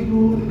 Tidur.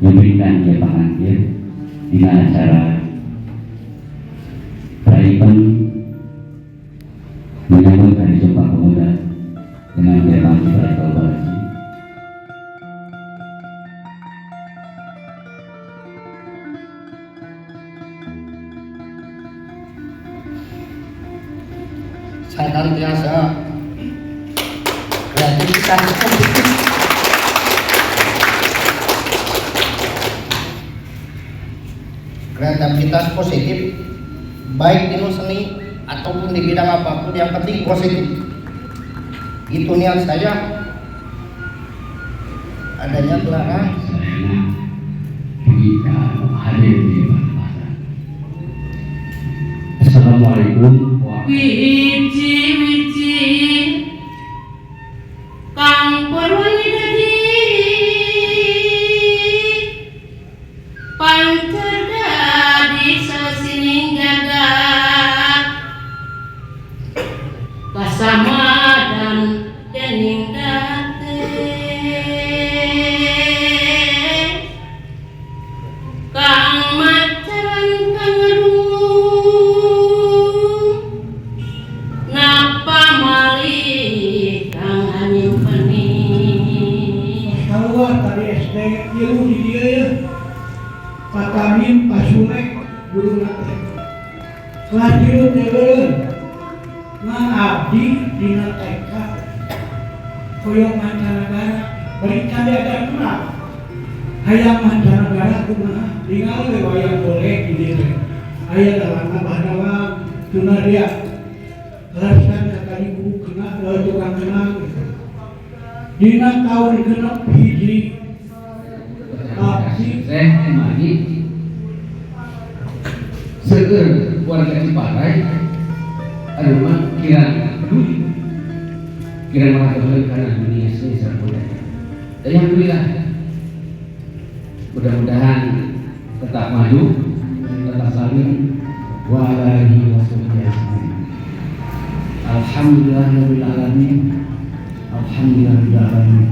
Memberikan dia pengantin di acara Praipen menyambut Hari Sumpah Pemuda dengan tema Ciparai Kolaborasi. Senantiasa kreativitas positif. Kreativitas positif, baik di seni ataupun di bidang apapun, yang penting positif. Itu niat saya, adanya gelaran. Bisa hadir di pasar. Assalamualaikum. Wiji-wiji kang purwani dadi pancer dadi sasining jagat kasamadan dening date kang macaran kang ngerung napa malih kang anyimpeni. Keluar tadi SD ilu di dia ya. Pak Tamin, Pak Sumek, guru nate. Kelas tilu teh. Ngabdi dina TK. Hoyong mancanegara, beri diajar kenal. Hayang mancanegara kumaha? Tinggal we wayang golek di dieu teh. Aya dalang abah dalang, tunaria. Larisan kata ibu kena, tukang kena gitu. Dina tahun 61 abdi Saya emani seueur warga Ciparai aduh mah kira peduli, kira malah peduli karena dunia seni sareng budaya. Dan alhamdulillah, mudah-mudahan tetap maju, tetap saling walahi wasahbihi ajmain. Alhamdulillah rabbil alamin. Alhamdulillah rabbil alamin.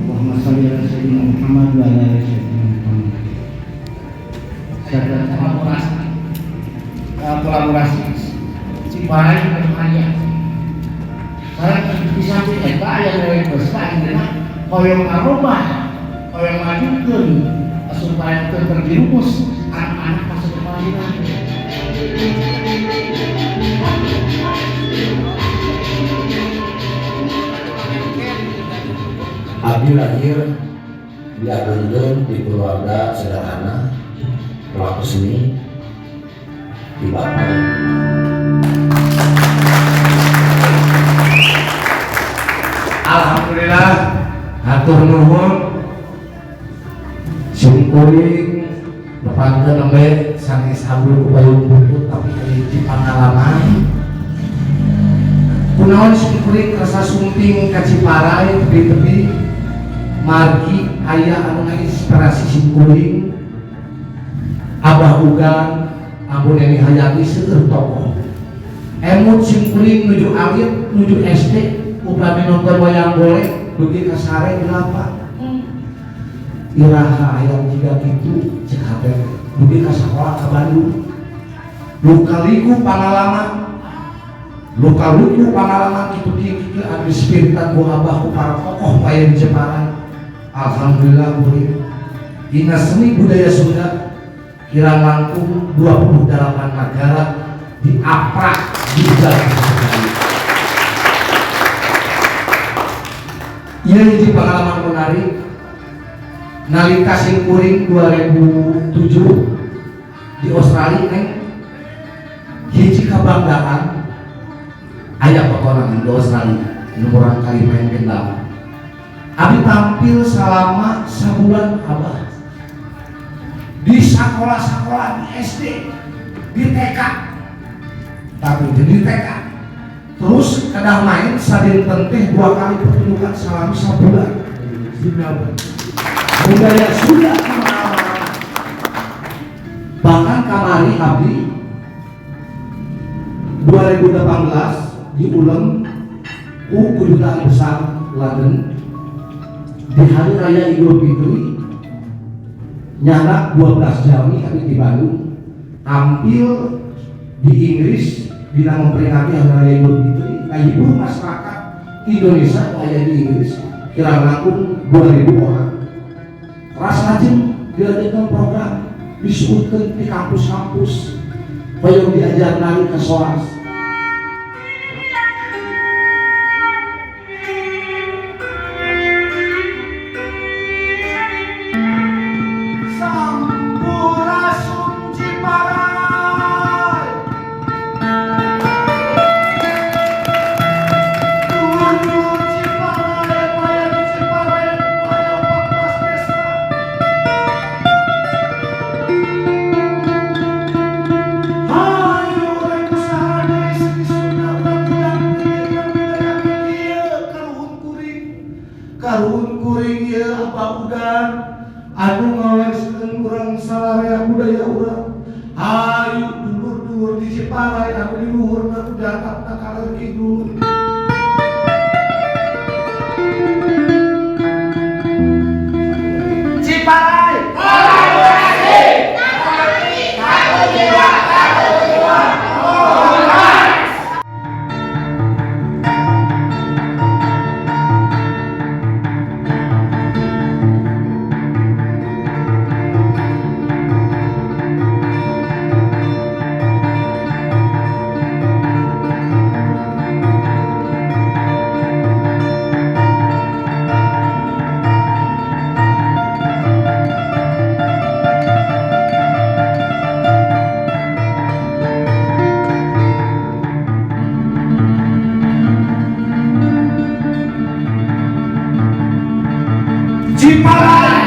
Allahumma shalli ala sayyidina Muhammad wa ala ali sayyidina Muhammad. Saya Kolaborasi, kolaborasi Ciparai berkarya. Saya di samping eta aya deui besar ayeuna hoyong ngarubah, hoyong majukeun supaya teu terjerumus anak-anak masuk ke pengadilan. Abdi lahir di Agungkeun di keluarga sederhana, pelaku seni di bapak. Alhamdulillah, hatur nuhun simkuring nepangkeun nembe sanes abul ku payung butut, tapi hiji pangalaman. Kunaon simkuring kersa sumping ka Ciparai tepi-tepi? Margi aya anu ngainspirasi simkuring, Abah Ugan, Ambu Neni Hayati. Seueur tokoh emut simkuring nuju alit, nuju SD, upami nonton wayang golek dugi ka sare. Kenapa iraha hayang jiga kitu, cek hate. Dugi ka sakola ka Bandung. Lukaliku pangalaman, luka-luku pangalaman kitu kieu anu dispiritan ku abah ku para tokoh aya di Ciparay. Alhamdulillah kuring dina seni budaya Sunda kirang langkung 28 negara diaprak di dalam. Ieu hiji pengalaman menarik nalika sim kuring 2007 di Australia neng hiji kebanggaan aya potongan di Australia nu murang kali main gendang. Abi tampil selama sebulan abah di sekolah-sekolah, di SD, di TK, tapi di TK terus kadang main sadinten teh 2 kali pertunjukan selama sebulan di Melbourne. Budaya Sunda kemana-mana. Bahkan kamari abdi 2018 diulem ku Kedutaan Besar London di Hari Raya Idul Fitri nyanak 12 jam kami di Bandung tampil di Inggris bila memperingati Hari Raya Idul Fitri ngahibur masyarakat Indonesia aya di Inggris kirang langkung 2000 orang. Ras lajeng dilanjutkan program disebutkan di kampus-kampus hoyong diajar nari ke SOAS. Sampurasun Ciparay, dulur Ciparay, aya di Ciparay, aya 14 desa. Hayu rek usaha deui seni Sunda urang budang urang budayakeun ieu karuhun kuring. Karuhun kuring ieu Abah Udan anu ngawariskeun urang salarea budaya urang. Hayu dulur-dulur di Ciparay anu di luhurna udatapna kaler kidul. Ciparay kolaborasi. Satu jiwa, satu jiwa. Ciparay.